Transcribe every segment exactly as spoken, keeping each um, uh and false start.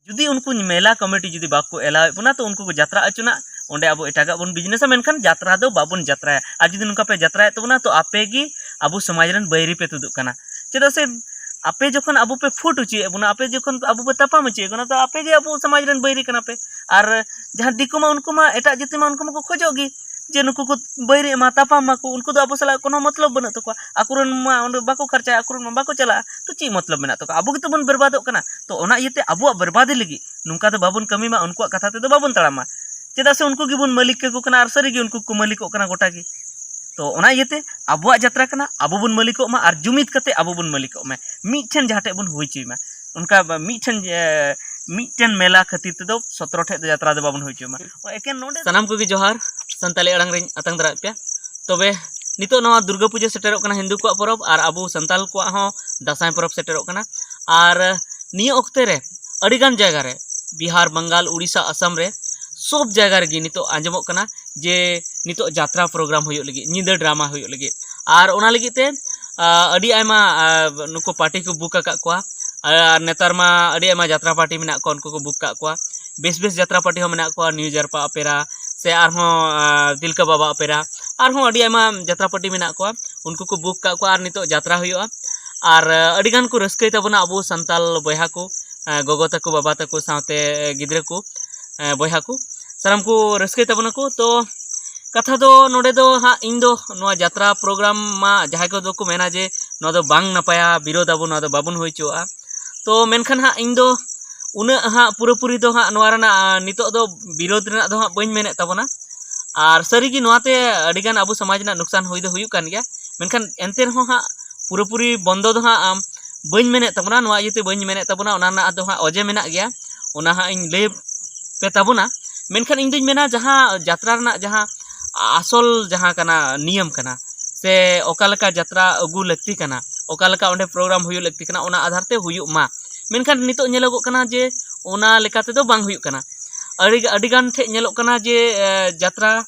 ᱡᱩᱫᱤ ᱩᱱᱠᱩ ᱢᱮᱞᱟ ᱠᱚᱢᱤᱴᱤ ᱡᱩᱫᱤ ᱵᱟᱠᱚ ᱮᱞᱟᱣᱮᱫ ᱵᱚᱱᱟ, ᱛᱚ ᱩᱱᱠᱩ ᱠᱚ ᱡᱟᱛᱨᱟ ᱦᱚᱪᱚᱱᱟᱜ, ᱚᱸᱰᱮ ᱟᱵᱚ ᱮᱴᱟᱜᱟᱜ ᱵᱚᱱ ᱵᱤᱡᱽᱱᱮᱥᱟ, ᱢᱮᱱᱠᱷᱟᱱ ᱡᱟᱛᱨᱟ ᱫᱚ ᱵᱟᱵᱚᱱ ᱡᱟᱛᱨᱟᱭᱟ᱾ ᱟᱨ ᱡᱩᱫᱤ ᱱᱚᱝᱠᱟ ᱯᱮ ᱡᱟᱛᱨᱟᱭᱮᱫ ᱛᱟᱵᱚᱱᱟ, ᱛᱚ ᱟᱯᱮ ᱜᱮ ᱟᱵᱚ ᱥᱚᱢᱟᱡᱽ ᱨᱮᱱ ᱵᱟᱹᱭᱨᱤ ᱯᱮ ᱛᱩᱫᱩᱜ ᱠᱟᱱᱟ᱾ ᱪᱮᱫᱟᱜ ᱥᱮ ᱟᱯᱮ ᱡᱚᱠᱷᱚᱱ ᱟᱵᱚ ᱯᱮ ᱯᱷᱩᱴ ᱦᱚᱪᱚᱭᱮᱫ ᱵᱚᱱᱟ, ᱟᱯᱮ ᱡᱚᱠᱷᱚᱱ ᱟᱵᱚ ᱯᱮ ᱛᱟᱯᱟᱢ ᱦᱚᱪᱚᱭᱮᱫ ᱵᱚᱱᱟ, ᱛᱚ ᱟᱯᱮ ᱜᱮ ᱟᱵᱚ ᱥᱚᱢᱟᱡᱽ ᱨᱮᱱ ᱵᱟᱹᱭᱨᱤ ᱠᱟᱱᱟ ᱯᱮ᱾ ᱟᱨ ᱡᱟᱦᱟᱸ ᱫᱤᱠᱩ ᱢᱟ, ᱩᱱᱠᱩ ᱢᱟ, ᱮᱴᱟᱜ ᱡᱟᱹᱛᱤ ᱢᱟ, ᱩᱱᱠᱩ ᱢᱟᱠᱚ ᱠᱷᱚᱡᱚᱜ ᱜᱮ ᱡᱮ ᱱᱩᱠᱩ ᱠᱚ ᱵᱟᱹᱭᱨᱤᱜ ᱢᱟ, ᱛᱟᱯᱟᱢ ᱢᱟᱠᱚ, ᱩᱱᱠᱩ ᱫᱚ ᱟᱵᱚ ᱥᱟᱞᱟᱜ ᱠᱳᱱᱳ ᱢᱚᱛᱞᱚᱵ ᱵᱟᱹᱱᱩᱜ ᱛᱟᱠᱚᱣᱟ, ᱟᱠᱚᱨᱮᱱ ᱢᱟ ᱚᱸᱰᱮ ᱵᱟᱠᱚ ᱠᱷᱚᱨᱪᱟᱭᱟ, ᱟᱠᱚᱨᱮᱱ ᱢᱟ ᱵᱟᱠᱚ ᱪᱟᱞᱟᱜᱼᱟ, ᱛᱚ ᱪᱮᱫ ᱢᱚᱛᱞᱚᱵ ᱢᱮᱱᱟᱜ ᱛᱟᱠᱚᱣᱟ? ᱟᱵᱚ ᱜᱮᱛᱚ ᱵᱚᱱ ᱵᱮᱨᱵᱟᱫᱚᱜ ᱠᱟᱱᱟ᱾ ᱛᱚ ᱚᱱᱟ ᱤᱭᱟᱹᱛᱮ ᱟᱵᱚᱣᱟᱜ ᱵᱮᱨᱵᱟᱫᱤ ᱞᱟᱹᱜᱤᱫ ᱱᱚᱝᱠᱟ ᱫᱚ ᱵᱟᱵᱚᱱ ᱠᱟᱹᱢᱤ ᱢᱟ, ᱩᱱᱠᱩᱣᱟᱜ ᱠᱟᱛᱷᱟ ᱛᱮᱫᱚ ᱵᱟᱵᱚᱱ ᱛᱟᱲᱟᱢ ᱢᱟ᱾ ᱪᱮᱫᱟᱜ ᱥᱮ ᱩᱱᱠᱩ ᱜᱮᱵᱚᱱ ᱢᱟᱹᱞᱤᱠ ᱠᱟᱠᱚ ᱠᱟᱱᱟ, ᱟᱨ ᱥᱟᱹᱨᱤ ᱜᱮ ᱩᱱᱠᱩ ᱠᱚ ᱢᱟᱹᱞᱤᱠᱚᱜ ᱠᱟᱱᱟ ᱜᱚᱴᱟ ᱜᱮ᱾ ᱛᱚ ᱚᱱᱟ ᱤᱭᱟᱹᱛᱮ ᱟᱵᱚᱣᱟᱜ ᱡᱟᱛᱨᱟ ᱠᱟᱱᱟ, ᱟᱵᱚ ᱵᱚᱱ ᱢᱟᱹᱞᱤᱠᱚᱜ ᱢᱟ ᱟᱨ ᱡᱩᱢᱤᱫ ᱠᱟᱛᱮ ᱟᱵᱚ ᱵᱚᱱ ᱢᱟᱹᱞᱤᱠᱚᱜ ᱢᱟ, ᱢᱤᱫᱴᱷᱮᱱ ᱡᱟᱦᱟᱸ ᱴᱷᱮᱡ ᱵᱚᱱ ᱦᱩᱭ ᱦᱚᱪᱚᱭ ᱢᱟ᱾ ᱚᱱᱠᱟ ᱵᱟ-, ᱢᱤᱫᱴᱷᱮᱱ, ᱮ, ᱢᱤᱫᱴᱮᱱ ᱢᱮᱞᱟ ᱠᱷᱟᱹᱛᱤᱨ ᱛᱮᱫᱚ ᱥᱚᱛᱨᱚ ᱴᱷᱮᱡ ᱫᱚ ᱡᱟᱛᱨᱟ ᱫᱚ ᱵᱟᱵᱚᱱ ᱦᱩᱭ ᱦᱚᱪᱚᱭ ᱢᱟ᱾ ᱮᱠᱮᱱ ᱱᱚᱰᱮ ᱥᱟᱱᱟᱢ ᱠᱚᱜᱮ ᱡᱚᱦᱟᱨ, ᱥᱟᱱᱛᱟᱞᱤ ᱟᱲᱟᱝ ᱨᱤᱧ ᱟᱛᱟᱝ ᱫᱟᱨᱟᱭᱮᱫ ᱯᱮᱭᱟ᱾ ᱛᱚᱵᱮ ᱱᱤᱛᱚᱜ ᱱᱚᱣᱟ ᱫᱩᱨᱜᱟᱹ ᱯᱩᱡᱟᱹ ᱥᱮᱴᱮᱨᱚᱜ ᱠᱟᱱᱟ, ᱦᱤᱱᱫᱩ ᱠᱚᱣᱟᱜ ᱯᱚᱨᱚᱵᱽ, ᱟᱨ ᱟᱵᱚ ᱥᱟᱱᱛᱟᱞ ᱠᱚᱣᱟᱜ ᱦᱚᱸ ᱫᱟᱸᱥᱟᱭ ᱯᱚᱨᱚᱵᱽ ᱥᱮᱴᱮᱨᱚᱜ ᱠᱟᱱᱟ᱾ ᱟᱨ ᱱᱤᱭᱟᱹ ᱚᱠᱛᱮ ᱨᱮ ᱟᱹᱰᱤᱜᱟᱱ ᱡᱟᱭᱜᱟ ᱨᱮ, ᱵᱤᱦᱟᱨ, ᱵᱟᱝᱜᱟᱞ, ᱩᱲᱤᱥᱥᱟ, ᱟᱥᱟᱢ ᱨᱮ, ᱥᱚᱵ ᱡᱟᱭᱜᱟ ᱨᱮᱜᱮ ᱱᱤᱛᱚᱜ ᱟᱸᱡᱚᱢᱚᱜ ᱠᱟᱱᱟ ᱡᱮ ᱱᱤᱛᱚᱜ ᱡᱟᱛᱨᱟ ᱯᱨᱳᱜᱨᱟᱢ ᱦᱩᱭᱩᱜ ᱞᱟᱹᱜᱤᱫ, ᱧᱤᱫᱟᱹ ᱰᱨᱟᱢᱟ ᱦᱩᱭᱩᱜ ᱞᱟᱹᱜᱤᱫ᱾ ᱟᱨ ᱚᱱᱟ ᱞᱟᱹᱜᱤᱫ ᱛᱮ, ᱟ, ᱟᱹᱰᱤ ᱟᱭᱢᱟ, ᱟ, ᱱᱩᱠᱩ ᱯᱟᱨᱴᱤ ᱠᱚ ᱵᱩᱠ ᱟᱠᱟᱫ ᱠᱚᱣᱟ᱾ ᱟᱨ ᱱᱮᱛᱟᱨ ᱢᱟ ᱟᱹᱰᱤ ᱟᱭᱢᱟ ᱡᱟᱛᱨᱟ ᱯᱟᱨᱴᱤ ᱢᱮᱱᱟᱜ ᱠᱚᱣᱟ, ᱩᱱᱠᱩ ᱠᱚ ᱵᱩᱠ ᱟᱠᱟᱫ ᱠᱚᱣᱟ᱾ ᱵᱮᱥ ᱵᱮᱥ ᱡᱟᱛᱨᱟ ᱯᱟᱨᱴᱤ ᱦᱚᱸ ᱢᱮᱱᱟᱜ ᱠᱚᱣᱟ, ᱱᱤᱭᱩ ᱡᱟᱨᱯᱟ ᱚᱯᱮᱨᱟ ᱥᱮ ᱟᱨᱦᱚᱸ, ᱟ, ᱛᱤᱞᱠᱟᱹ ᱵᱟᱵᱟ ᱚᱯᱮᱨᱟ, ᱟᱨᱦᱚᱸ ᱟᱹᱰᱤ ᱟᱭᱢᱟ ᱡᱟᱛᱨᱟ ᱯᱟᱨᱴᱤ ᱢᱮᱱᱟᱜ ᱠᱚᱣᱟ᱾ ᱩᱱᱠᱩ ᱠᱚ ᱵᱩᱠ ᱟᱠᱟᱫ ᱠᱚᱣᱟ ᱟᱨ ᱱᱤᱛᱚᱜ ᱡᱟᱛᱨᱟ ᱦᱩᱭᱩᱜᱼᱟ᱾ ᱟᱨ, ᱟ, ᱟᱹᱰᱤᱜᱟᱱ ᱠᱚ ᱨᱟᱹᱥᱠᱟᱹᱭ ᱛᱟᱵᱚᱱᱟ ᱟᱵᱚ ᱥᱟᱱᱛᱟᱞ ᱵᱚᱭᱦᱟ ᱠᱚ, ᱟ, ᱜᱚᱜᱚ ᱛᱟᱠᱚ, ᱵᱟᱵᱟ ᱛᱟᱠᱚ ᱥᱟᱶᱛᱮ ᱜᱤᱫᱽᱨᱟᱹ ᱠᱚ, ᱟ, ᱵᱚᱭᱦᱟ ᱠᱚ, ᱥᱟᱱᱟᱢ ᱠᱚ ᱨᱟᱹᱥᱠᱟᱹᱭ ᱛᱟᱵᱚᱱᱟ ᱠᱚ᱾ ᱛᱚ ᱠᱟᱛᱷᱟ ᱫᱚ ᱱᱚᱰᱮ ᱫᱚ ᱦᱟᱸᱜ, ᱤᱧ ᱫᱚ ᱱᱚᱣᱟ ᱡᱟᱛᱨᱟ ᱯᱨᱳᱜᱨᱟᱢ ᱢᱟ ᱡᱟᱦᱟᱸᱭ ᱠᱚᱫᱚ ᱠᱚ ᱢᱮᱱᱟ ᱡᱮ ᱱᱚᱣᱟ ᱫᱚ ᱵᱟᱝ ᱱᱟᱯᱟᱭᱟ, ᱵᱤᱨᱳᱫ ᱟᱵᱚ, ᱱᱚᱣᱟ ᱫᱚ ᱵᱟᱵᱚᱱ ᱦᱩᱭ ᱦᱚᱪᱚᱣᱟᱜᱼᱟ᱾ ᱛᱚ ᱢᱮᱱᱠᱷᱟᱱ ᱦᱟᱸᱜ ᱤᱧ ᱫᱚ ᱩᱱᱟᱹᱜ ᱦᱟᱸᱜ ᱯᱩᱨᱟᱹᱯᱩᱨᱤ ᱫᱚ ᱦᱟᱸᱜ ᱱᱚᱣᱟ ᱨᱮᱱᱟᱜ, ᱟ, ᱱᱤᱛᱚᱜ ᱫᱚ ᱵᱤᱨᱳᱫ ᱨᱮᱱᱟᱜ ᱫᱚ ᱦᱟᱸᱜ ᱵᱟᱹᱧ ᱢᱮᱱᱮᱫ ᱛᱟᱵᱚᱱᱟ᱾ ᱟᱨ ᱥᱟᱹᱨᱤᱜᱮ ᱱᱚᱣᱟᱛᱮ ᱟᱹᱰᱤᱜᱟᱱ ᱟᱵᱚ ᱥᱚᱢᱟᱡᱽ ᱨᱮᱱᱟᱜ ᱱᱩᱠᱥᱟᱱ ᱦᱩᱭ ᱫᱚ ᱦᱩᱭᱩᱜ ᱠᱟᱱ ᱜᱮᱭᱟ, ᱢᱮᱱᱠᱷᱟᱱ ᱮᱱᱛᱮ ᱨᱮᱦᱚᱸ ᱦᱟᱸᱜ ᱯᱩᱨᱟᱹᱯᱩᱨᱤ ᱵᱚᱱᱫᱚ ᱫᱚ ᱦᱟᱸᱜ, ᱟᱢ, ᱵᱟᱹᱧ ᱢᱮᱱᱮᱫ ᱛᱟᱵᱚᱱᱟ᱾ ᱱᱚᱣᱟ ᱤᱭᱟᱹᱛᱮ ᱵᱟᱹᱧ ᱢᱮᱱᱮᱫ ᱛᱟᱵᱚᱱᱟ, ᱚᱱᱟ ᱨᱮᱱᱟᱜ ᱫᱚ ᱦᱟᱸᱜ ᱚᱡᱮ ᱢᱮᱱᱟᱜ ᱜᱮᱭᱟ, ᱚᱱᱟ ᱦᱟᱸᱜ ᱤᱧ ᱞᱟᱹᱭ ᱯᱮ ᱛᱟᱵᱚᱱᱟ᱾ ᱢᱮᱱᱠᱷᱟᱱ ᱤᱧ ᱫᱩᱧ ᱢᱮᱱᱟ ᱡᱟᱦᱟᱸ ᱡᱟᱛᱨᱟ ᱨᱮᱱᱟᱜ ᱡᱟᱦᱟᱸ ᱟᱥᱚᱞ ᱡᱟᱦᱟᱸ ᱠᱟᱱᱟ, ᱱᱤᱭᱚᱢ ᱠᱟᱱᱟ, ᱥᱮ ᱚᱠᱟ ᱞᱮᱠᱟ ᱡᱟᱛᱨᱟ ᱟᱹᱜᱩ ᱞᱟᱹᱠᱛᱤ ᱠᱟᱱᱟ, ᱚᱠᱟ ᱞᱮᱠᱟ ᱚᱸᱰᱮ ᱯᱨᱳᱜᱨᱟᱢ ᱦᱩᱭᱩᱜ ᱞᱟᱹᱠᱛᱤ ᱠᱟᱱᱟ, ᱚᱱᱟ ᱟᱫᱷᱟᱨ ᱛᱮ ᱦᱩᱭᱩᱜ ᱢᱟ᱾ ᱢᱮᱱᱠᱷᱟᱱ ᱱᱤᱛᱚᱜ ᱧᱮᱞᱚᱜᱚᱜ ᱠᱟᱱᱟ ᱡᱮ ᱚᱱᱟ ᱞᱮᱠᱟ ᱛᱮᱫᱚ ᱵᱟᱝ ᱦᱩᱭᱩᱜ ᱠᱟᱱᱟ᱾ ᱟᱹᱰᱤ, ᱟᱹᱰᱤᱜᱟᱱ ᱴᱷᱮᱡ ᱧᱮᱞᱚᱜ ᱠᱟᱱᱟ ᱡᱮ, ᱮ, ᱡᱟᱛᱨᱟ,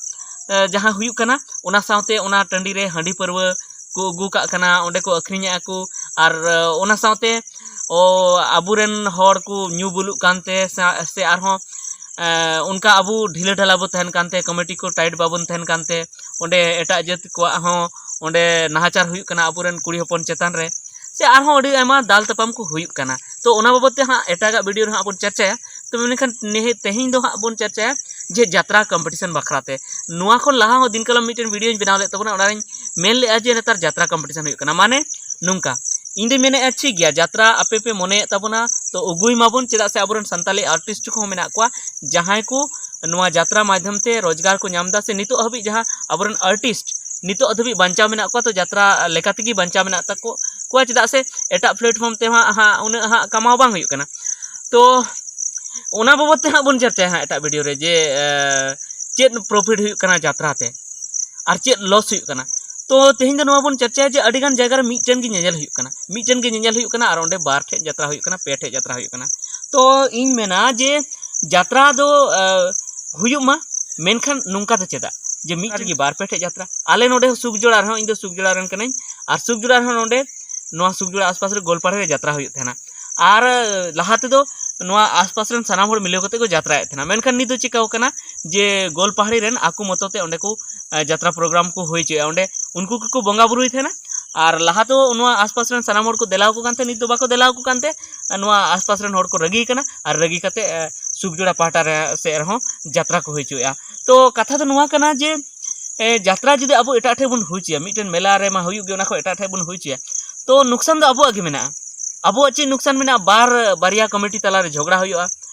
ᱮ, ᱡᱟᱦᱟᱸ ᱦᱩᱭᱩᱜ ᱠᱟᱱᱟ, ᱚᱱᱟ ᱥᱟᱶᱛᱮ ᱚᱱᱟ ᱴᱟᱺᱰᱤ ᱨᱮ ᱦᱟᱺᱰᱤ ᱯᱟᱹᱨᱣᱟᱹ ᱠᱚ ᱟᱹᱜᱩ ᱠᱟᱜ ᱠᱟᱱᱟ, ᱚᱸᱰᱮ ᱠᱚ ᱟᱹᱠᱷᱨᱤᱧᱮᱜᱼᱟ ᱠᱚ᱾ ᱟᱨ, ᱮ, ᱚᱱᱟ ᱥᱟᱶᱛᱮ ᱚ, ᱟᱵᱚᱨᱮᱱ ᱦᱚᱲ ᱠᱚ ᱧᱩ ᱵᱩᱞᱩᱜ ᱠᱟᱱᱛᱮ ᱥᱮ, ᱥᱮ ᱟᱨᱦᱚᱸ ᱮ, ᱚᱱᱠᱟ ᱟᱵᱚ ᱰᱷᱤᱞᱟᱹ ᱰᱷᱟᱞᱟ ᱵᱚ ᱛᱟᱦᱮᱱ ᱠᱟᱱᱛᱮ, ᱠᱚᱢᱤᱴᱤ ᱠᱚ ᱴᱟᱭᱤᱴ ᱵᱟᱵᱚᱱ ᱛᱟᱦᱮᱱ ᱠᱟᱱᱛᱮ, ᱚᱸᱰᱮ ᱮᱴᱟᱜ ᱡᱟᱹᱛ ᱠᱚᱣᱟᱜ ᱦᱚᱸ ᱚᱸᱰᱮ ᱱᱟᱦᱟᱪᱟᱨ ᱦᱩᱭᱩᱜ ᱠᱟᱱᱟ ᱟᱵᱚᱨᱮᱱ ᱠᱩᱲᱤ ᱦᱚᱯᱚᱱ ᱪᱮᱛᱟᱱ ᱨᱮ, ᱥᱮ ᱟᱨᱦᱚᱸ ᱟᱹᱰᱤ ᱟᱭᱢᱟ ᱫᱟᱞ ᱛᱟᱯᱟᱢ ᱠᱚ ᱦᱩᱭᱩᱜ ᱠᱟᱱᱟ᱾ ᱛᱚ, ᱚᱱᱟ ᱵᱟᱵᱚᱫ ᱛᱮ ᱦᱟᱸᱜ ᱮᱴᱟᱜᱟᱜ ᱵᱷᱤᱰᱤᱭᱳ ᱨᱮ ᱦᱟᱸᱜ ᱵᱚᱱ ᱪᱟᱨᱪᱟᱭᱟ᱾ ᱛᱚ, ᱢᱮᱱᱠᱷᱟᱱ ᱱᱤᱦᱟᱹ-, ᱛᱮᱦᱮᱧ ᱫᱚ ᱦᱟᱸᱜ ᱵᱚᱱ ᱪᱟᱨᱪᱟᱭᱟ ᱡᱮ ᱡᱟᱛᱨᱟ ᱠᱚᱢᱯᱤᱴᱤᱥᱚᱱ ᱵᱟᱠᱷᱨᱟ ᱛᱮ᱾ ᱱᱚᱣᱟ ᱠᱷᱚᱱ ᱞᱟᱦᱟ ᱦᱚᱸ ᱫᱤᱱ ᱠᱟᱞᱚᱢ ᱢᱤᱫᱴᱮᱱ ᱵᱷᱤᱰᱤᱭᱳᱧ ᱵᱮᱱᱟᱣ ᱞᱮᱫ ᱛᱟᱵᱚᱱᱟ, ᱚᱱᱟᱨᱤᱧ ᱢᱮᱱ ᱞᱮᱫᱼᱟ ᱡᱮ ᱱᱮᱛᱟᱨ ᱡᱟᱛᱨᱟ ᱠᱚᱢᱯᱤᱴᱤᱥᱚᱱ ᱦᱩᱭᱩᱜ ᱠᱟᱱᱟ᱾ ᱢᱟᱱᱮ ᱱᱚᱝᱠᱟ, ᱤᱧ ᱫᱚᱧ ᱢᱮᱱᱮᱫᱼᱟ, ᱴᱷᱤᱠ ᱜᱮᱭᱟ, ᱡᱟᱛᱨᱟ ᱟᱯᱮ ᱯᱮ ᱢᱚᱱᱮᱭᱮᱫ ᱛᱟᱵᱚᱱᱟ, ᱛᱚ ᱟᱹᱜᱩᱭ ᱢᱟᱵᱚᱱ, ᱪᱮᱫᱟᱜ ᱥᱮ ᱟᱵᱚᱨᱮᱱ ᱥᱟᱱᱛᱟᱞᱤ ᱟᱨᱴᱤᱥᱴ ᱠᱚᱦᱚᱸ ᱢᱮᱱᱟᱜ ᱠᱚᱣᱟ, ᱡᱟᱦᱟᱸᱭ ᱠᱚ ᱱᱚᱣᱟ ᱡᱟᱛᱨᱟ ᱢᱟᱫᱽᱫᱷᱚᱢ ᱛᱮ ᱨᱳᱡᱽᱜᱟᱨ ᱠᱚ ᱧᱟᱢ ᱮᱫᱟ, ᱥᱮ ᱱᱤᱛᱚᱜ ᱦᱟᱹᱵᱤᱡ ᱡᱟᱦᱟᱸ ᱟᱵᱚᱨᱮᱱ ᱟᱨᱴᱤᱥᱴ ᱱᱤᱛᱚᱜ ᱫᱷᱟᱹᱵᱤᱡ ᱵᱟᱧᱪᱟᱣ ᱢᱮᱱᱟᱜ ᱠᱚᱣᱟ, ᱛᱚ ᱡᱟᱛᱨᱟ ᱞᱮᱠᱟ ᱛᱮᱜᱮ ᱵᱟᱧᱪᱟᱣ ᱢᱮᱱᱟᱜ ᱛᱟᱠᱚ ᱠᱚᱣᱟ, ᱪᱮᱫᱟᱜ ᱥᱮ ᱮᱴᱟᱜ ᱯᱞᱮᱴᱯᱷᱚᱨᱢ ᱛᱮ ᱦᱟᱸᱜ, ᱦᱟᱸᱜ ᱩᱱᱟᱹᱜ ᱦᱟᱸᱜ ᱠᱟᱢᱟᱣ ᱵᱟᱝ ᱦᱩᱭᱩᱜ ᱠᱟᱱᱟ᱾ ᱛᱚ ᱚᱱᱟ ᱵᱟᱵᱚᱫ ᱛᱮ ᱦᱟᱸᱜ ᱵᱚᱱ ᱪᱟᱨᱪᱟᱭᱟ ᱦᱟᱸᱜ ᱮᱴᱟᱜ ᱵᱷᱤᱰᱤᱭᱳ ᱨᱮ, ᱡᱮ ᱮ, ᱪᱮᱫ ᱯᱨᱚᱯᱷᱤᱴ ᱦᱩᱭᱩᱜ ᱠᱟᱱᱟ ᱡᱟᱛᱨᱟ ᱛᱮ ᱟᱨ ᱪᱮᱫ ᱞᱚᱥ ᱦᱩᱭᱩᱜ ᱠᱟᱱᱟ᱾ ᱛᱚ ᱛᱮᱦᱮᱧ ᱫᱚ ᱱᱚᱣᱟ ᱵᱚᱱ ᱪᱟᱨᱪᱟᱭᱟ ᱡᱮ ᱟᱹᱰᱤᱜᱟᱱ ᱡᱟᱭᱜᱟ ᱨᱮ ᱢᱤᱫᱴᱮᱱ ᱜᱮ ᱧᱮᱧᱮᱞ ᱦᱩᱭᱩᱜ ᱠᱟᱱᱟ, ᱢᱤᱫᱴᱮᱱ ᱜᱮ ᱧᱮᱧᱮᱞ ᱦᱩᱭᱩᱜ ᱠᱟᱱᱟ, ᱟᱨ ᱚᱸᱰᱮ ᱵᱟᱨ ᱴᱷᱮᱡ ᱡᱟᱛᱨᱟ ᱦᱩᱭᱩᱜ ᱠᱟᱱᱟ, ᱯᱮ ᱴᱷᱮᱡ ᱡᱟᱛᱨᱟ ᱦᱩᱭᱩᱜ ᱠᱟᱱᱟ᱾ ᱛᱚ ᱤᱧ ᱢᱮᱱᱟ ᱡᱮ ᱡᱟᱛᱨᱟ ᱫᱚ ᱮ, ᱦᱩᱭᱩᱜ ᱢᱟ, ᱢᱮᱱᱠᱷᱟᱱ ᱱᱚᱝᱠᱟ ᱫᱚ ᱪᱮᱫᱟᱜ ᱡᱮ ᱢᱤᱫᱴᱮᱱ ᱜᱮ ᱵᱟᱨ ᱯᱮ ᱴᱷᱮᱡ ᱡᱟᱛᱨᱟ? ᱟᱞᱮ ᱱᱚᱰᱮ ᱦᱚᱸ ᱥᱩᱠᱡᱚᱲᱟ ᱨᱮᱦᱚᱸ, ᱤᱧ ᱫᱚ ᱥᱩᱠᱡᱚᱲᱟ ᱨᱮᱱ ᱠᱟᱹᱱᱟᱹᱧ, ᱟᱨ ᱥᱩᱠᱡᱚᱲᱟ ᱨᱮᱦᱚᱸ ᱱᱚᱰᱮ ᱱᱚᱣᱟ ᱥᱩᱠᱡᱚᱲᱟ ᱟᱥᱯᱟᱥ ᱨᱮ ᱜᱳᱞᱯᱟᱲᱟ ᱨᱮ ᱡᱟᱛᱨᱟ ᱦᱩᱭᱩᱜ ᱛᱟᱦᱮᱱᱟ᱾ ᱟᱨ ᱞᱟᱦᱟ ᱛᱮᱫᱚ ᱱᱚᱣᱟ ᱟᱥᱯᱟᱥ ᱨᱮᱱ ᱥᱟᱱᱟᱢ ᱦᱚᱲ ᱢᱤᱞᱟᱹᱣ ᱠᱟᱛᱮ ᱠᱚ ᱡᱟᱛᱨᱟᱭᱮᱫ ᱛᱟᱦᱮᱱᱟ, ᱢᱮᱱᱠᱷᱟᱱ ᱱᱤᱛ ᱫᱚ ᱪᱤᱠᱟᱹᱣ ᱠᱟᱱᱟ ᱡᱮ ᱜᱳᱞᱯᱟᱦᱟᱲᱤ ᱨᱮᱱ ᱟᱠᱚ ᱢᱚᱛᱚ ᱛᱮ ᱚᱸᱰᱮ ᱠᱚ ᱮ, ᱡᱟᱛᱨᱟ ᱯᱨᱳᱜᱨᱟᱢ ᱠᱚ ᱦᱩᱭ ᱦᱚᱪᱚᱭᱟ, ᱚᱸᱰᱮ ᱩᱱᱠᱩ ᱜᱮᱠᱚ ᱵᱚᱸᱜᱟ ᱵᱩᱨᱩᱭ ᱛᱟᱦᱮᱱᱟ᱾ ᱟᱨ ᱞᱟᱦᱟ ᱫᱚ ᱱᱚᱣᱟ ᱟᱥᱯᱟᱥ ᱨᱮᱱ ᱥᱟᱱᱟᱢ ᱦᱚᱲ ᱠᱚ ᱫᱮᱞᱟ ᱟᱠᱚ ᱠᱟᱱ ᱛᱟᱦᱮᱸ, ᱱᱤᱛ ᱫᱚ ᱵᱟᱠᱚ ᱫᱮᱞᱟ ᱟᱠᱚ ᱠᱟᱱᱛᱮ ᱱᱚᱣᱟ ᱟᱥᱯᱟᱥ ᱨᱮᱱ ᱦᱚᱲ ᱠᱚ ᱨᱟᱹᱜᱤ ᱠᱟᱱᱟ, ᱟᱨ ᱨᱟᱹᱜᱤ ᱠᱟᱛᱮ ᱮ, ᱥᱩᱠᱡᱚᱲᱟ ᱯᱟᱦᱴᱟ ᱨᱮ ᱥᱮᱫ ᱨᱮᱦᱚᱸ ᱡᱟᱛᱨᱟ ᱠᱚ ᱦᱩᱭ ᱦᱚᱪᱚᱭᱮᱫᱼᱟ᱾ ᱛᱚ ᱠᱟᱛᱷᱟ ᱫᱚ ᱱᱚᱣᱟ ᱠᱟᱱᱟ ᱡᱮ ᱮ, ᱡᱟᱛᱨᱟ ᱡᱩᱫᱤ ᱟᱵᱚ ᱮᱴᱟᱜ ᱴᱷᱮᱡ ᱵᱚᱱ ᱦᱩᱭ ᱦᱚᱪᱚᱭᱟ, ᱢᱤᱫᱴᱮᱱ ᱢᱮᱞᱟ ᱨᱮ ᱢᱟ ᱦᱩᱭᱩᱜ ᱜᱮ, ᱚᱱᱟ ᱠᱷᱚᱱ ᱮᱴᱟᱜ ᱴᱷᱮᱡ ᱵᱚᱱ ᱦᱩᱭ ᱦᱚᱪᱚᱭᱟ, ᱛᱚ ᱱᱩᱠᱥᱟᱱ ᱫᱚ ᱟᱵᱚᱣᱟᱜ ᱜᱮ ᱢᱮᱱᱟᱜᱼᱟ᱾ ᱟᱵᱚᱣᱟᱜ ᱪᱮᱫ ᱱᱩᱠᱥᱟᱱ ᱢᱮᱱᱟᱜᱼᱟ? ᱵᱟᱨ ᱵᱟᱨᱭᱟ ᱠᱚᱢᱤᱴᱤ ᱛᱟᱞᱟᱨᱮ ᱡᱷᱚᱜᱽᱲᱟ ᱦᱩᱭᱩᱜᱼᱟ,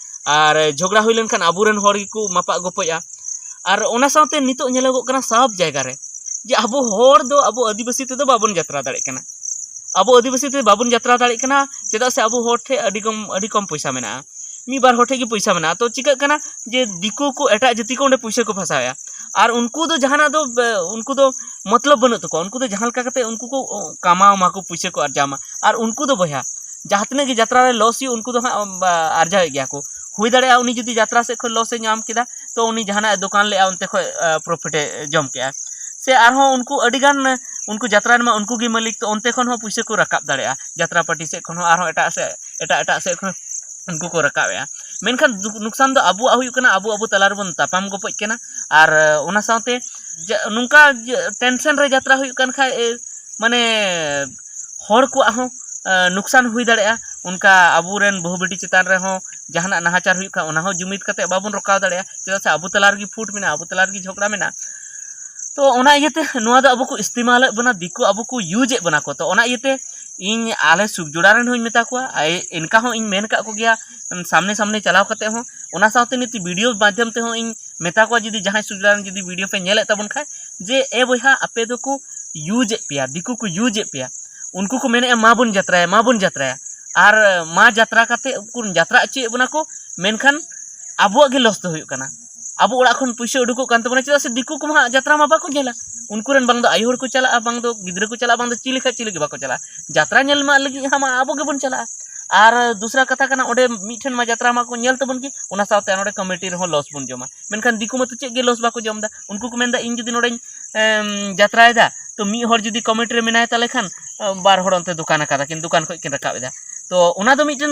ᱟᱨ ᱡᱷᱚᱜᱽᱲᱟ ᱦᱩᱭ ᱞᱮᱱᱠᱷᱟᱱ ᱟᱵᱚᱨᱮᱱ ᱦᱚᱲ ᱜᱮᱠᱚ ᱢᱟᱯᱟᱜ ᱜᱚᱯᱚᱡᱼᱟ᱾ ᱟᱨ ᱚᱱᱟ ᱥᱟᱶᱛᱮ ᱱᱤᱛᱚᱜ ᱧᱮᱞᱚᱜᱚᱜ ᱠᱟᱱᱟ ᱥᱟᱵ ᱡᱟᱭᱜᱟ ᱨᱮ ᱡᱮ ᱟᱵᱚ ᱦᱚᱲ ᱫᱚ ᱟᱵᱚ ᱟᱹᱫᱤᱵᱟᱹᱥᱤ ᱛᱮᱫᱚ ᱵᱟᱵᱚᱱ ᱡᱟᱛᱨᱟ ᱫᱟᱲᱮᱭᱟᱜ ᱠᱟᱱᱟ᱾ ᱟᱵᱚ ᱟᱹᱫᱤᱵᱟᱹᱥᱤ ᱛᱮ ᱵᱟᱵᱚᱱ ᱡᱟᱛᱨᱟ ᱫᱟᱲᱮᱭᱟᱜ ᱠᱟᱱᱟ, ᱪᱮᱫᱟᱜ ᱥᱮ ᱟᱵᱚ ᱦᱚᱲ ᱴᱷᱮᱱ ᱟᱹᱰᱤ ᱠᱚᱢ, ᱟᱹᱰᱤ ᱠᱚᱢ ᱯᱚᱭᱥᱟ ᱢᱮᱱᱟᱜᱼᱟ, ᱢᱤᱫ ᱵᱟᱨ ᱦᱚᱲ ᱴᱷᱮᱱ ᱜᱮ ᱯᱚᱭᱥᱟ ᱢᱮᱱᱟᱜᱼᱟ᱾ ᱛᱚ ᱪᱤᱠᱟᱹᱜ ᱠᱟᱱᱟ ᱡᱮ ᱫᱤᱠᱩ ᱠᱚ, ᱮᱴᱟᱜ ᱡᱟᱹᱛᱤ ᱠᱚ ᱚᱸᱰᱮ ᱯᱚᱭᱥᱟ ᱠᱚ ᱯᱷᱟᱥᱟᱣᱮᱫᱼᱟ, ᱟᱨ ᱩᱱᱠᱩ ᱫᱚ ᱡᱟᱦᱟᱱᱟᱜ ᱫᱚ, ᱵᱮ-, ᱩᱱᱠᱩ ᱫᱚ ᱢᱚᱛᱞᱚᱵ ᱵᱟᱹᱱᱩᱜ ᱛᱟᱠᱚᱣᱟ, ᱩᱱᱠᱩ ᱫᱚ ᱡᱟᱦᱟᱸ ᱞᱮᱠᱟ ᱠᱟᱛᱮ ᱩᱱᱠᱩ ᱠᱚ, ᱚ, ᱠᱟᱢᱟᱣ ᱢᱟᱠᱚ, ᱯᱚᱭᱥᱟ ᱠᱚ ᱟᱨᱡᱟᱣ ᱢᱟ᱾ ᱟᱨ ᱩᱱᱠᱩ ᱫᱚ ᱵᱚᱭᱦᱟ, ᱡᱟᱦᱟᱸ ᱛᱤᱱᱟᱹᱜ ᱜᱮ ᱡᱟᱛᱨᱟ ᱨᱮ ᱞᱚᱥ ᱦᱩᱭᱩᱜ, ᱩᱱᱠᱩ ᱫᱚ ᱦᱟᱸᱜ, ᱵᱟ, ᱟᱨᱡᱟᱣᱮᱫ ᱜᱮᱭᱟ ᱠᱚ᱾ ᱦᱩᱭ ᱫᱟᱲᱮᱭᱟᱜᱼᱟ ᱩᱱᱤ ᱡᱩᱫᱤ ᱡᱟᱛᱨᱟ ᱥᱮᱫ ᱠᱷᱚᱱ ᱞᱚᱥ ᱮ ᱧᱟᱢ ᱠᱮᱫᱟ, ᱛᱚ ᱩᱱᱤ ᱡᱟᱦᱟᱱᱟᱜ ᱮ ᱫᱚᱠᱟᱱ ᱞᱮᱫᱼᱟ, ᱚᱱᱛᱮ ᱠᱷᱚᱱ, ᱟ, ᱯᱨᱚᱯᱷᱤᱴ ᱮ ᱡᱚᱢ ᱠᱮᱫᱼᱟ᱾ ᱥᱮ ᱟᱨᱦᱚᱸ ᱩᱱᱠᱩ ᱟᱹᱰᱤᱜᱟᱱ, ᱩᱱᱠᱩ ᱡᱟᱛᱨᱟ ᱨᱮᱢᱟ ᱩᱱᱠᱩ ᱜᱮ ᱢᱟᱹᱞᱤᱠ, ᱛᱚ ᱚᱱᱛᱮ ᱠᱷᱚᱱ ᱦᱚᱸ ᱯᱩᱭᱥᱟᱹ ᱠᱚ ᱨᱟᱠᱟᱵ ᱫᱟᱲᱮᱭᱟᱜᱼᱟ, ᱡᱟᱛᱨᱟ ᱯᱟᱨᱴᱤ ᱥᱮᱫ ᱠᱷᱚᱱ ᱦᱚᱸ ᱟᱨᱦᱚᱸ ᱮᱴᱟᱜ ᱥᱮᱫ, ᱮᱴᱟᱜ ᱮᱴᱟᱜ ᱥᱮᱫ ᱠᱷᱚᱱ ᱩᱱᱠᱩ ᱠᱚ ᱨᱟᱠᱟᱵᱮᱜᱼᱟ᱾ ᱢᱮᱱᱠᱷᱟᱱ ᱫᱩᱠ-, ᱱᱩᱠᱥᱟᱱ ᱫᱚ ᱟᱵᱚᱣᱟᱜ ᱦᱩᱭᱩᱜ ᱠᱟᱱᱟ, ᱟᱵᱚ ᱟᱵᱚ ᱛᱟᱞᱟ ᱨᱮᱵᱚᱱ ᱛᱟᱯᱟᱢ ᱜᱚᱯᱚᱡ ᱠᱟᱱᱟ᱾ ᱟᱨ ᱚᱱᱟ ᱥᱟᱶᱛᱮ ᱡᱟ-, ᱱᱚᱝᱠᱟ ᱡᱮ ᱴᱮᱱᱥᱮᱱ ᱨᱮ ᱡᱟᱛᱨᱟ ᱦᱩᱭᱩᱜ ᱠᱟᱱ ᱠᱷᱟᱡ, ᱮ, ᱢᱟᱱᱮ ᱦᱚᱲ ᱠᱚᱣᱟᱜ ᱦᱚᱸ, ᱮ, ᱱᱩᱠᱥᱟᱱ ᱦᱩᱭ ᱫᱟᱲᱮᱭᱟᱜᱼᱟ᱾ ᱚᱱᱠᱟ ᱟᱵᱚᱨᱮᱱ ᱵᱟᱹᱦᱩ ᱵᱤᱴᱤ ᱪᱮᱛᱟᱱ ᱨᱮᱦᱚᱸ ᱡᱟᱦᱟᱱᱟᱜ ᱱᱟᱦᱟᱪᱟᱨ ᱦᱩᱭᱩᱜ ᱠᱷᱟᱱ, ᱚᱱᱟ ᱦᱚᱸ ᱡᱩᱢᱤᱫ ᱠᱟᱛᱮ ᱵᱟᱵᱚᱱ ᱨᱚᱠᱟᱣ ᱫᱟᱲᱮᱭᱟᱜᱼᱟ, ᱪᱮᱫᱟᱜ ᱥᱮ ᱟᱵᱚ ᱛᱟᱞᱟ ᱨᱮᱜᱮ ᱯᱷᱩᱴ ᱢᱮᱱᱟᱜᱼᱟ, ᱟᱵᱚ ᱛᱟᱞᱟ ᱨᱮᱜᱮ ᱡᱷᱚᱜᱽᱲᱟ ᱢᱮᱱᱟᱜᱼᱟ᱾ ᱛᱚ ᱚᱱᱟ ᱤᱭᱟᱹᱛᱮ ᱱᱚᱣᱟ ᱫᱚ ᱟᱵᱚ ᱠᱚ ᱤᱥᱛᱮᱢᱟᱞᱮᱫ ᱵᱚᱱᱟ, ᱫᱤᱠᱩ ᱟᱵᱚ ᱠᱚ ᱤᱭᱩᱡᱽ ᱮᱫ ᱵᱚᱱᱟ ᱠᱚ᱾ ᱛᱚ ᱚᱱᱟ ᱤᱭᱟᱹᱛᱮ ᱤᱧ ᱟᱞᱮ ᱥᱩᱠ ᱡᱚᱲᱟ ᱨᱮᱱ ᱦᱚᱸᱧ ᱢᱮᱛᱟ ᱠᱚᱣᱟ, ᱟᱭ-, ᱤᱱᱠᱟ ᱦᱚᱸ ᱤᱧ ᱢᱮᱱ ᱟᱠᱟᱫ ᱠᱚᱜᱮᱭᱟ, ᱩᱢ, ᱥᱟᱢᱱᱮ ᱥᱟᱢᱱᱮ ᱪᱟᱞᱟᱣ ᱠᱟᱛᱮ ᱦᱚᱸ, ᱚᱱᱟ ᱥᱟᱶᱛᱮ ᱱᱤᱛ ᱵᱷᱤᱰᱤᱭᱳ ᱢᱟᱫᱽᱫᱷᱚᱢ ᱛᱮᱦᱚᱸ ᱤᱧ ᱢᱮᱛᱟ ᱠᱚᱣᱟ, ᱡᱩᱫᱤ ᱡᱟᱦᱟᱸᱭ ᱥᱩᱠ ᱡᱚᱲᱟ ᱨᱮᱱ ᱡᱩᱫᱤ ᱵᱷᱤᱰᱤᱭᱳ ᱯᱮ ᱧᱮᱞᱮᱫ ᱛᱟᱵᱚᱱ ᱠᱷᱟᱡ, ᱡᱮ ᱮ ᱵᱚᱭᱦᱟ, ᱟᱯᱮ ᱫᱚᱠᱚ ᱤᱭᱩᱡᱽ ᱮᱫ ᱯᱮᱭᱟ, ᱫᱤᱠᱩ ᱠᱚ ᱤᱭᱩᱡᱽ ᱮᱫ ᱯᱮᱭᱟ, ᱩᱱᱠᱩ ᱠᱚ ᱢᱮᱱᱮᱫᱼᱟ ᱢᱟ ᱵᱚᱱ ᱡᱟᱛᱨᱟᱭᱟ, ᱢᱟ ᱵᱚᱱ ᱡᱟᱛᱨᱟᱭᱟ, ᱟᱨ ᱢᱟ ᱡᱟᱛᱨᱟ ᱠᱟᱛᱮ ᱩᱱᱠᱩ ᱡᱟᱛᱨᱟ ᱦᱚᱪᱚᱭᱮᱫ ᱵᱚᱱᱟ ᱠᱚ, ᱢᱮᱱᱠᱷᱟᱱ ᱟᱵᱚᱣᱟᱜ ᱜᱮ ᱞᱚᱥ ᱫᱚ ᱦᱩᱭᱩᱜ ᱠᱟᱱᱟ᱾ ᱟᱵᱚ ᱚᱲᱟᱜ ᱠᱷᱚᱱ ᱯᱩᱭᱥᱟᱹ ᱩᱰᱩᱠᱚᱜ ᱠᱟᱱ ᱛᱟᱵᱚᱱᱟ, ᱪᱮᱫᱟᱜ ᱥᱮ ᱫᱤᱠᱩ ᱠᱚᱢᱟ ᱦᱟᱸᱜ ᱡᱟᱛᱨᱟ ᱢᱟ ᱵᱟᱠᱚ ᱧᱮᱞᱟ᱾ ᱩᱱᱠᱩ ᱨᱮᱱ ᱵᱟᱝ ᱫᱚ ᱟᱭᱳ ᱦᱚᱲ ᱠᱚ ᱪᱟᱞᱟᱜᱼᱟ, ᱵᱟᱝ ᱫᱚ ᱜᱤᱫᱽᱨᱟᱹ ᱠᱚ ᱪᱟᱞᱟᱜᱼᱟ, ᱵᱟᱝ ᱫᱚ ᱪᱤᱞᱤ ᱠᱷᱟᱡ ᱪᱤᱞᱤ ᱜᱮ ᱵᱟᱠᱚ ᱪᱟᱞᱟᱜᱼᱟ᱾ ᱡᱟᱛᱨᱟ ᱧᱮᱞ ᱢᱟ ᱞᱟᱹᱜᱤᱫ ᱦᱟᱸᱜ ᱢᱟ ᱟᱵᱚ ᱜᱮᱵᱚᱱ ᱪᱟᱞᱟᱜᱼᱟ᱾ ᱟᱨ ᱫᱩᱥᱨᱟ ᱠᱟᱛᱷᱟ ᱠᱟᱱᱟ, ᱚᱸᱰᱮ ᱢᱤᱫᱴᱷᱮᱱ ᱢᱟ ᱡᱟᱛᱨᱟ ᱢᱟ ᱠᱚ ᱧᱮᱞ ᱛᱟᱵᱚᱱ ᱜᱮ, ᱚᱱᱟ ᱥᱟᱶᱛᱮ ᱱᱚᱰᱮ ᱠᱚᱢᱤᱴᱤ ᱨᱮᱦᱚᱸ ᱞᱚᱥ ᱵᱚᱱ ᱡᱚᱢᱟ᱾ ᱢᱮᱱᱠᱷᱟᱱ ᱫᱤᱠᱩ ᱢᱟᱛᱚ ᱪᱮᱫ ᱜᱮ ᱞᱚᱥ ᱵᱟᱠᱚ ᱡᱚᱢ ᱮᱫᱟ᱾ ᱩᱱᱠᱩ ᱠᱚ ᱢᱮᱱᱫᱟ, ᱤᱧ ᱡᱩᱫᱤ ᱱᱚᱰᱮᱧ, ᱮᱢ, ᱡᱟᱛᱨᱟᱭᱮᱫᱟ, ᱛᱚ ᱢᱤᱫ ᱦᱚᱲ ᱡᱩᱫᱤ ᱠᱚᱢᱤᱴᱤ ᱨᱮ ᱢᱮᱱᱟᱭ ᱛᱟᱞᱮ ᱠᱷᱟᱱ, ᱮ, ᱵᱟᱨ ᱦᱚᱲ ᱚᱱᱛᱮ ᱫᱚᱠᱟᱱ ᱟᱠᱟᱫᱟ ᱠᱤᱱ, ᱫᱚᱠᱟᱱ ᱠᱷᱚᱱ ᱠᱤᱱ ᱨᱟᱠᱟᱵ ᱮᱫᱟ᱾ ᱛᱚ ᱚᱱᱟ ᱫᱚ ᱢᱤᱫᱴᱮᱱ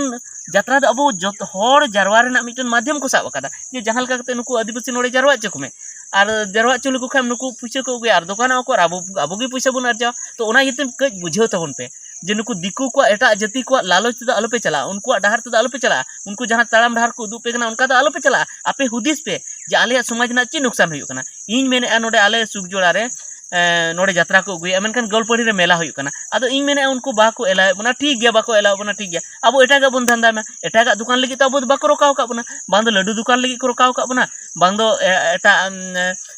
ᱡᱟᱛᱨᱟ ᱫᱚ ᱟᱵᱚ ᱡᱚᱛᱚ ᱦᱚᱲ ᱡᱟᱨᱣᱟ ᱨᱮᱱᱟᱜ ᱢᱤᱫᱴᱮᱱ ᱢᱟᱫᱽᱫᱷᱚᱢ ᱠᱚ ᱥᱟᱵ ᱟᱠᱟᱫᱟ, ᱡᱮ ᱡᱟᱦᱟᱸ ᱞᱮᱠᱟ ᱠᱟᱛᱮ ᱱᱩᱠᱩ ᱟᱹᱫᱤᱵᱟᱹᱥᱤ ᱱᱚᱰᱮ ᱡᱟᱨᱣᱟ ᱦᱚᱪᱚ ᱠᱚᱢᱮ᱾ ᱟᱨ ᱡᱟᱨᱣᱟ ᱦᱚᱪᱚ ᱞᱮᱠᱚ ᱠᱷᱟᱱ ᱱᱩᱠᱩ ᱯᱩᱭᱥᱟᱹ ᱠᱚ ᱟᱹᱜᱩᱭᱟ ᱟᱨ ᱫᱚᱠᱟᱱᱚᱜ ᱟᱠᱚ ᱟᱨ ᱟᱵᱚ, ᱟᱵᱚ ᱜᱮ ᱯᱩᱭᱥᱟᱹ ᱵᱚᱱ ᱟᱨᱡᱟᱣᱟ᱾ ᱛᱚ ᱚᱱᱟ ᱤᱭᱟᱹᱛᱮ ᱠᱟᱹᱡ ᱵᱩᱡᱷᱟᱹᱣ ᱛᱟᱵᱚᱱ ᱯᱮ, ᱡᱮ ᱱᱩᱠᱩ ᱫᱤᱠᱩ ᱠᱚᱣᱟᱜ, ᱮᱴᱟᱜ ᱡᱟᱹᱛᱤ ᱠᱚᱣᱟᱜ ᱞᱟᱞᱚᱪ ᱛᱮᱫᱚ ᱟᱞᱚᱯᱮ ᱪᱟᱞᱟᱜᱼᱟ, ᱩᱱᱠᱩᱣᱟᱜ ᱰᱟᱦᱟᱨ ᱛᱮᱫᱚ ᱟᱞᱚᱯᱮ ᱪᱟᱞᱟᱜᱼᱟ, ᱩᱱᱠᱩ ᱡᱟᱦᱟᱸ ᱛᱟᱲᱟᱢ ᱰᱟᱦᱟᱨ ᱠᱚ ᱩᱫᱩᱜ ᱯᱮ ᱠᱟᱱᱟ ᱚᱱᱠᱟ ᱫᱚ ᱟᱞᱚᱯᱮ ᱪᱟᱞᱟᱜᱼᱟ᱾ ᱟᱯᱮ ᱦᱩᱫᱤᱥ ᱯᱮ ᱡᱮ ᱟᱞᱮᱭᱟᱜ ᱥᱚᱢᱟᱡᱽ ᱨᱮᱱᱟᱜ ᱪᱮᱫ ᱱᱩᱠᱥᱟᱱ ᱦᱩᱭᱩᱜ ᱠᱟᱱᱟ᱾ ᱤᱧ ᱢᱮᱱᱮᱫᱼᱟ ᱱᱚᱰᱮ ᱟᱞᱮ ᱥᱩᱠᱡᱚᱲᱟ ᱨᱮ, ᱮᱸ, ᱱᱚᱰᱮ ᱡᱟᱛᱨᱟ ᱠᱚ ᱟᱹᱜᱩᱭᱮᱫᱼᱟ, ᱢᱮᱱᱠᱷᱟᱱ ᱜᱳᱞᱯᱟᱹᱲᱤ ᱨᱮ ᱢᱮᱞᱟ ᱦᱩᱭᱩᱜ ᱠᱟᱱᱟ᱾ ᱟᱫᱚ ᱤᱧ ᱢᱮᱱᱮᱫᱼᱟ ᱩᱱᱠᱩ ᱵᱟᱠᱚ ᱮᱞᱟᱣᱮᱫ ᱵᱚᱱᱟ, ᱴᱷᱤᱠ ᱜᱮᱭᱟ, ᱵᱟᱠᱚ ᱮᱞᱟᱣᱮᱫ ᱵᱚᱱᱟ, ᱴᱷᱤᱠ ᱜᱮᱭᱟ, ᱟᱵᱚ ᱮᱴᱟᱜᱟᱜ ᱵᱚᱱ ᱫᱷᱟᱱᱫᱟᱭ ᱢᱟ, ᱮᱴᱟᱜᱟᱜ ᱫᱚᱠᱟᱱ ᱞᱟᱹᱜᱤᱫ ᱛᱚ ᱟᱵᱚ ᱫᱚ ᱵᱟᱠᱚ ᱨᱚᱠᱟᱣ ᱟᱠᱟᱫ ᱵᱚᱱᱟ, ᱵᱟᱝ ᱫᱚ ᱞᱟᱹᱰᱩ ᱫᱚᱠᱟᱱ ᱞᱟᱹᱜᱤᱫ ᱠᱚ ᱨᱚᱠᱟᱣ ᱟᱠᱟᱫ ᱵᱚᱱᱟ, ᱵᱟᱝ ᱫᱚ, ᱮ, ᱮᱴᱟᱜ, ᱮᱢ,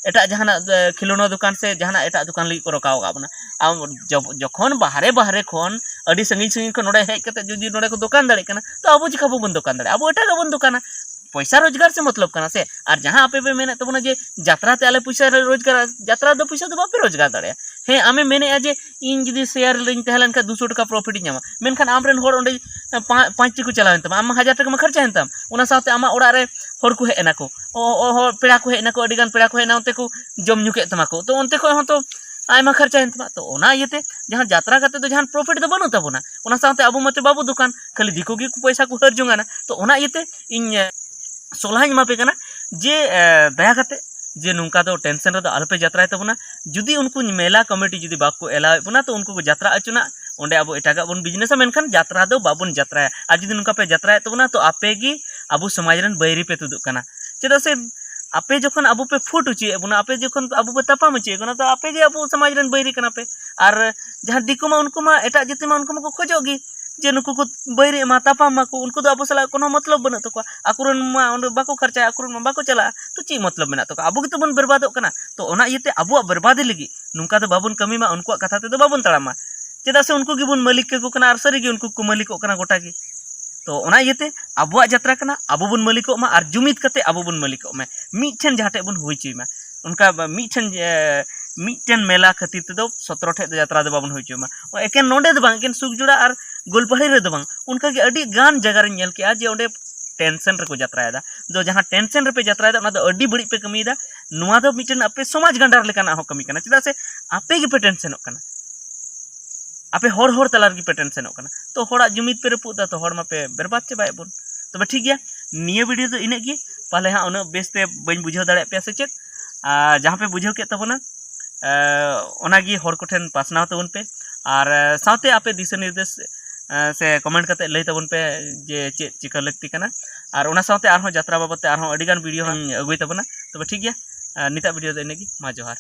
ᱮᱴᱟᱜ ᱡᱟᱦᱟᱱᱟᱜ, ᱮ, ᱠᱷᱮᱞᱳᱱᱟ ᱫᱚᱠᱟᱱ ᱥᱮ ᱡᱟᱦᱟᱱᱟᱜ ᱮᱴᱟᱜ ᱫᱚᱠᱟᱱ ᱞᱟᱹᱜᱤᱫ ᱠᱚ ᱨᱚᱠᱟᱣ ᱟᱠᱟᱫ ᱵᱚᱱᱟ᱾ ᱟᱢ ᱡᱚ-, ᱡᱚᱠᱷᱚᱱ ᱵᱟᱦᱨᱮ ᱵᱟᱦᱨᱮ ᱠᱷᱚᱱ ᱟᱹᱰᱤ ᱥᱟᱺᱜᱤᱧ ᱥᱟᱺᱜᱤᱧ ᱠᱷᱚᱱ ᱱᱚᱰᱮ ᱦᱮᱡ ᱠᱟᱛᱮ ᱡᱩᱫᱤ ᱱᱚᱰᱮ ᱠᱚ ᱫᱚᱠᱟᱱ ᱫᱟᱲᱮᱭᱟᱜ ᱠᱟᱱᱟ, ᱛᱚ ᱟᱵᱚ ᱪᱤᱠᱟ ᱵᱟᱵᱚᱱ ᱫᱚᱠᱟᱱ ᱫᱟᱲᱮᱭᱟᱜᱼᱟ? ᱟᱵᱚ ᱮᱴᱟᱜᱟᱜ ᱵᱚᱱ ᱫᱚᱠᱟᱱᱟ᱾ ᱯᱚᱭᱥᱟ ᱨᱳᱡᱽᱜᱟᱨ ᱥᱮ ᱢᱚᱛᱞᱚᱵ ᱠᱟᱱᱟ ᱥᱮ᱾ ᱟᱨ ᱡᱟᱦᱟᱸ ᱟᱯᱮ ᱯᱮ ᱢᱮᱱᱮᱫ ᱛᱟᱵᱚᱱᱟ ᱡᱮ ᱡᱟᱛᱨᱟ ᱛᱮ ᱟᱞᱮ ᱯᱚᱭᱥᱟ ᱞᱮ ᱨᱳᱡᱽᱜᱟᱨᱟ, ᱡᱟᱛᱨᱟ ᱫᱚ ᱯᱚᱭᱥᱟ ᱫᱚ ᱵᱟᱯᱮ ᱨᱳᱡᱽᱜᱟᱨ ᱫᱟᱲᱮᱭᱟᱜᱼᱟ᱾ ᱦᱮᱸ, ᱟᱢᱮᱢ ᱢᱮᱱᱮᱫᱼᱟ ᱡᱮ ᱤᱧ ᱡᱩᱫᱤ ᱥᱮᱭᱟᱨ ᱨᱮᱧ ᱛᱟᱦᱮᱸ ᱞᱮᱱᱠᱷᱟᱱ ᱫᱩᱥᱚ ᱴᱟᱠᱟ ᱯᱨᱚᱯᱷᱤᱴ ᱤᱧ ᱧᱟᱢᱟ, ᱢᱮᱱᱠᱷᱟᱱ ᱟᱢᱨᱮᱱ ᱦᱚᱲ ᱚᱸᱰᱮ ᱯᱟ-, ᱯᱟᱸᱪ ᱴᱤ ᱠᱚ ᱪᱟᱞᱟᱣᱮᱱ ᱛᱟᱢᱟ, ᱟᱢ ᱢᱟ ᱦᱟᱡᱟᱨ ᱴᱟᱠᱟ ᱢᱟ ᱠᱷᱚᱨᱪᱟᱭᱮᱱ ᱛᱟᱢ, ᱚᱱᱟ ᱥᱟᱶᱛᱮ ᱟᱢᱟᱜ ᱚᱲᱟᱜ ᱨᱮ ᱦᱚᱲ ᱠᱚ ᱦᱮᱡ ᱮᱱᱟ ᱠᱚ, ᱚ, ᱚ, ᱦᱚᱲ, ᱯᱮᱲᱟ ᱠᱚ ᱦᱮᱡ ᱮᱱᱟ ᱠᱚ, ᱟᱹᱰᱤ ᱜᱟᱱ ᱯᱮᱲᱟ ᱠᱚ ᱦᱮᱡ ᱮᱱᱟ, ᱚᱱᱛᱮ ᱠᱚ ᱡᱚᱢ ᱧᱩ ᱠᱮᱫ ᱛᱟᱢᱟ ᱠᱚ, ᱛᱚ ᱚᱱᱛᱮ ᱠᱷᱚᱡ ᱦᱚᱸ ᱛᱚ ᱟᱭᱢᱟ ᱠᱷᱚᱨᱪᱟᱭᱮᱱ ᱛᱟᱢᱟ᱾ ᱛᱚ ᱚᱱᱟ ᱤᱭᱟᱹᱛᱮ ᱡᱟᱦᱟᱸ ᱡᱟᱛᱨᱟ ᱠᱟᱛᱮ ᱫᱚ ᱡᱟᱦᱟᱱ ᱯᱨᱚᱯᱷᱤᱴ ᱫᱚ ᱵᱟᱹᱱᱩᱜ ᱛᱟᱵᱚᱱᱟ, ᱚᱱᱟ ᱥᱟᱶᱛᱮ ᱟᱵᱚ ᱢᱟᱛᱚ ᱵᱟᱵᱚ ᱫᱚᱠᱟᱱ, ᱠᱷᱟᱹᱞᱤ ᱫᱤᱠᱩ ᱜᱮ ᱯᱚᱭᱥᱟ ᱠᱚ ᱦᱟᱹᱨ ᱡᱚᱝᱟᱱᱟ᱾ ᱛᱚ ᱚᱱᱟ ᱤᱭᱟᱹᱛᱮ ᱤᱧ ᱥᱚᱞᱦᱟᱧ ᱮᱢᱟ ᱯᱮ ᱠᱟᱱᱟ ᱡᱮ ᱫᱟᱭᱟ ᱠᱟᱛᱮ ᱡᱮ ᱱᱚᱝᱠᱟ ᱫᱚ ᱴᱮᱱᱥᱮᱱ ᱨᱮᱫᱚ ᱟᱞᱚᱯᱮ ᱡᱟᱛᱨᱟᱭ ᱛᱟᱵᱚᱱᱟ᱾ ᱡᱩᱫᱤ ᱩᱱᱠᱩ ᱢᱮᱞᱟ ᱠᱚᱢᱤᱴᱤ ᱡᱩᱫᱤ ᱵᱟᱠᱚ ᱮᱞᱟᱣᱮᱫ ᱵᱚᱱᱟ, ᱛᱚ ᱩᱱᱠᱩ ᱠᱚ ᱡᱟᱛᱨᱟ ᱦᱚᱪᱚᱱᱟᱜ, ᱚᱸᱰᱮ ᱟᱵᱚ ᱮᱴᱟᱜᱟᱜ ᱵᱚᱱ ᱵᱤᱡᱽᱱᱮᱥᱟ, ᱢᱮᱱᱠᱷᱟᱱ ᱡᱟᱛᱨᱟ ᱫᱚ ᱵᱟᱵᱚᱱ ᱡᱟᱛᱨᱟᱭᱟ᱾ ᱟᱨ ᱡᱩᱫᱤ ᱱᱚᱝᱠᱟ ᱯᱮ ᱡᱟᱛᱨᱟᱭᱮᱫ ᱛᱟᱵᱚᱱᱟ, ᱛᱚ ᱟᱯᱮ ᱜᱮ ᱟᱵᱚ ᱥᱚᱢᱟᱡᱽ ᱨᱮᱱ ᱵᱟᱹᱭᱨᱤ ᱯᱮ ᱛᱩᱫᱩᱜ ᱠᱟᱱᱟ᱾ ᱪᱮᱫᱟᱜ ᱥᱮ ᱟᱯᱮ ᱡᱚᱠᱷᱚᱱ ᱟᱵᱚ ᱯᱮ ᱯᱷᱩᱴ ᱦᱚᱪᱚᱭᱮᱫ ᱵᱚᱱᱟ, ᱟᱯᱮ ᱡᱚᱠᱷᱚᱱ ᱟᱵᱚ ᱯᱮ ᱛᱟᱯᱟᱢ ᱦᱚᱪᱚᱭᱮᱫ ᱵᱚᱱᱟ, ᱛᱚ ᱟᱯᱮ ᱜᱮ ᱟᱵᱚ ᱥᱚᱢᱟᱡᱽ ᱨᱮᱱ ᱵᱟᱹᱭᱨᱤ ᱠᱟᱱᱟ ᱯᱮ᱾ ᱟᱨ ᱡᱟᱦᱟᱸ ᱫᱤᱠᱩ ᱢᱟ, ᱩᱱᱠᱩ ᱢᱟ, ᱮᱴᱟᱜ ᱡᱟᱹᱛᱤ ᱢᱟ, ᱩᱱᱠᱩ ᱢᱟᱠᱚ ᱠᱷᱚᱡᱚᱜ ᱜᱮ ᱡᱮ ᱱᱩᱠᱩ ᱠᱚ ᱵᱟᱹᱭᱨᱤᱜ ᱢᱟ, ᱛᱟᱯᱟᱢ ᱢᱟᱠᱚ, ᱩᱱᱠᱩ ᱫᱚ ᱟᱵᱚ ᱥᱟᱞᱟᱜ ᱠᱳᱱᱳ ᱢᱚᱛᱞᱚᱵ ᱵᱟᱹᱱᱩᱜ ᱛᱟᱠᱚᱣᱟ᱾ ᱟᱠᱚᱨᱮᱱ ᱢᱟ ᱚᱸᱰᱮ ᱵᱟᱠᱚ ᱠᱷᱚᱨᱪᱟᱭᱟ, ᱟᱠᱚᱨᱮᱱ ᱢᱟ ᱵᱟᱠᱚ ᱪᱟᱞᱟᱜᱼᱟ, ᱛᱚ ᱪᱮᱫ ᱢᱚᱛᱞᱚᱵ ᱢᱮᱱᱟᱜ ᱛᱟᱠᱚᱣᱟ? ᱟᱵᱚ ᱜᱮᱛᱚ ᱵᱚᱱ ᱵᱮᱨᱵᱟᱫᱚᱜ ᱠᱟᱱᱟ᱾ ᱛᱚ ᱚᱱᱟ ᱤᱭᱟᱹᱛᱮ ᱟᱵᱚᱣᱟᱜ ᱵᱮᱨᱵᱟᱫᱤ ᱞᱟᱹᱜᱤᱫ ᱱᱚᱝᱠᱟ ᱫᱚ ᱵᱟᱵᱚᱱ ᱠᱟᱹᱢᱤ ᱢᱟ, ᱩᱱᱠᱩᱣᱟᱜ ᱠᱟᱛᱷᱟ ᱛᱮᱫᱚ ᱵᱟᱵᱚᱱ ᱛᱟᱲᱟᱢ ᱢᱟ᱾ ᱪᱮᱫᱟᱜ ᱥᱮ ᱩᱱᱠᱩ ᱜᱮᱵᱚᱱ ᱢᱟᱹᱞᱤᱠ ᱠᱟᱠᱚ ᱠᱟᱱᱟ, ᱟᱨ ᱥᱟᱹᱨᱤᱜᱮ ᱩᱱᱠᱩ ᱠᱚ ᱢᱟᱹᱞᱤᱠᱚᱜ ᱠᱟᱱᱟ ᱜᱚᱴᱟ ᱜᱮ᱾ ᱛᱚ ᱚᱱᱟ ᱤᱭᱟᱹᱛᱮ ᱟᱵᱚᱣᱟᱜ ᱡᱟᱛᱨᱟ ᱠᱟᱱᱟ, ᱟᱵᱚ ᱵᱚᱱ ᱢᱟᱹᱞᱤᱠᱚᱜ ᱢᱟ ᱟᱨ ᱡᱩᱢᱤᱫ ᱠᱟᱛᱮ ᱟᱵᱚ ᱵᱚᱱ ᱢᱟᱹᱞᱤᱠᱚᱜ ᱢᱟ᱾ ᱢᱤᱫᱴᱷᱮᱱ ᱡᱟᱦᱟᱸ ᱴᱷᱮᱡ ᱵᱚᱱ ᱦᱩᱭ ᱦᱚᱪᱚᱭ ᱢᱟ, ᱚᱱᱠᱟ ᱵᱟ-, ᱢᱤᱫᱴᱷᱮᱱ, ᱮ, ᱢᱤᱫᱴᱮᱱ ᱢᱮᱞᱟ ᱠᱷᱟᱹᱛᱤᱨ ᱛᱮᱫᱚ ᱥᱚᱛᱨᱚ ᱴᱷᱮᱡ ᱫᱚ ᱡᱟᱛᱨᱟ ᱫᱚ ᱵᱟᱵᱚᱱ ᱦᱩᱭ ᱦᱚᱪᱚᱭ ᱢᱟ᱾ ᱮᱠᱮᱱ ᱱᱚᱸᱰᱮ ᱫᱚ ᱵᱟᱝ, ᱮᱠᱮᱱ ᱥᱩᱠᱡᱚᱲᱟ ᱟᱨ ᱜᱳᱞᱯᱟᱦᱟᱲᱤ ᱨᱮᱫᱚ ᱵᱟᱝ, ᱚᱱᱠᱟᱜᱮ ᱟᱹᱰᱤ ᱜᱟᱱ ᱡᱟᱭᱜᱟ ᱨᱮᱧ ᱧᱮᱞ ᱠᱮᱜᱼᱟ ᱡᱮ ᱚᱸᱰᱮ ᱴᱮᱱᱥᱮᱱ ᱨᱮᱠᱚ ᱡᱟᱛᱨᱟᱭᱮᱫᱟ᱾ ᱫᱚ ᱡᱟᱦᱟᱸ ᱴᱮᱱᱥᱮᱱ ᱨᱮᱯᱮ ᱡᱟᱛᱨᱟᱭᱮᱫᱟ, ᱚᱱᱟ ᱫᱚ ᱟᱹᱰᱤ ᱵᱟᱹᱲᱤᱡ ᱯᱮ ᱠᱟᱹᱢᱤᱭᱮᱫᱟ᱾ ᱱᱚᱣᱟ ᱫᱚ ᱢᱤᱫᱴᱮᱱ ᱟᱯᱮ ᱥᱚᱢᱟᱡᱽ ᱜᱟᱱᱰᱟᱨ ᱞᱮᱠᱟᱱᱟᱜ ᱦᱚᱸ ᱠᱟᱹᱢᱤ ᱠᱟᱱᱟ, ᱪᱮᱫᱟᱜ ᱥᱮ ᱟᱯᱮ ᱜᱮᱯᱮ ᱴᱮᱱᱥᱮᱱᱚᱜ ᱠᱟᱱᱟ᱾ ᱟᱯᱮ ᱦᱚᱲ ᱦᱚᱲ ᱛᱟᱞᱟ ᱨᱮᱜᱮ ᱯᱮ ᱴᱮᱱᱥᱮᱱᱚᱜ ᱠᱟᱱᱟ᱾ ᱛᱚ ᱦᱚᱲᱟᱜ ᱡᱩᱢᱤᱫ ᱯᱮ ᱨᱟᱹᱯᱩᱫ ᱮᱫᱟ, ᱛᱚ ᱦᱚᱲ ᱢᱟᱯᱮ ᱵᱮᱨᱵᱟᱫ ᱪᱟᱵᱟᱭᱮᱫ ᱵᱚᱱ᱾ ᱛᱚᱵᱮ ᱴᱷᱤᱠ ᱜᱮᱭᱟ, ᱱᱤᱭᱟᱹ ᱵᱷᱤᱰᱤᱭᱳ ᱫᱚ ᱤᱱᱟᱹᱜ ᱜᱮ᱾ ᱯᱟᱞᱮ ᱦᱟᱸᱜ ᱩᱱᱟᱹᱜ ᱵᱮᱥ ᱛᱮ ᱵᱟᱹᱧ ᱵᱩᱡᱷᱟᱹᱣ ᱫᱟᱲᱮᱭᱟᱜ ᱯᱮᱭᱟ ᱥᱮ ᱪᱮᱫ? ᱟᱨ ᱡᱟᱦᱟᱸ ᱯᱮ ᱵᱩᱡᱷᱟᱹᱣ ᱠᱮᱫ ᱛᱟᱵᱚᱱᱟ, ᱮ, ᱚᱱᱟᱜᱮ ᱦᱚᱲ ᱠᱚᱴᱷᱮᱱ ᱯᱟᱥᱱᱟᱣ ᱛᱟᱵᱚᱱ ᱯᱮ᱾ ᱟᱨ, ᱮ, ᱥᱟᱶᱛᱮ ᱟᱯᱮ ᱫᱤᱥᱟᱹ ᱱᱤᱨᱫᱮᱥ, ᱮ, ᱥᱮ ᱠᱚᱢᱮᱱᱴ ᱠᱟᱛᱮ ᱞᱟᱹᱭ ᱛᱟᱵᱚᱱ ᱯᱮ ᱡᱮ ᱪᱮᱫ ᱪᱤᱠᱟᱹ ᱞᱟᱹᱠᱛᱤ ᱠᱟᱱᱟ᱾ ᱟᱨ ᱚᱱᱟ ᱥᱟᱶᱛᱮ ᱟᱨᱦᱚᱸ ᱡᱟᱛᱨᱟ ᱵᱟᱵᱚᱫ ᱛᱮ ᱟᱨᱦᱚᱸ ᱟᱹᱰᱤᱜᱟᱱ ᱵᱷᱤᱰᱤᱭᱳ ᱦᱚᱸ ᱟᱹᱜᱩᱭ ᱛᱟᱵᱚᱱᱟ᱾ ᱛᱚᱵᱮ ᱴᱷᱤᱠ ᱜᱮᱭᱟ, ᱮ, ᱱᱤᱛᱟᱜ ᱵᱷᱤᱰᱤᱭᱳ ᱫᱚ ᱤᱱᱟᱹᱜᱮ᱾ ᱢᱟ ᱡᱚᱦᱟᱨ᱾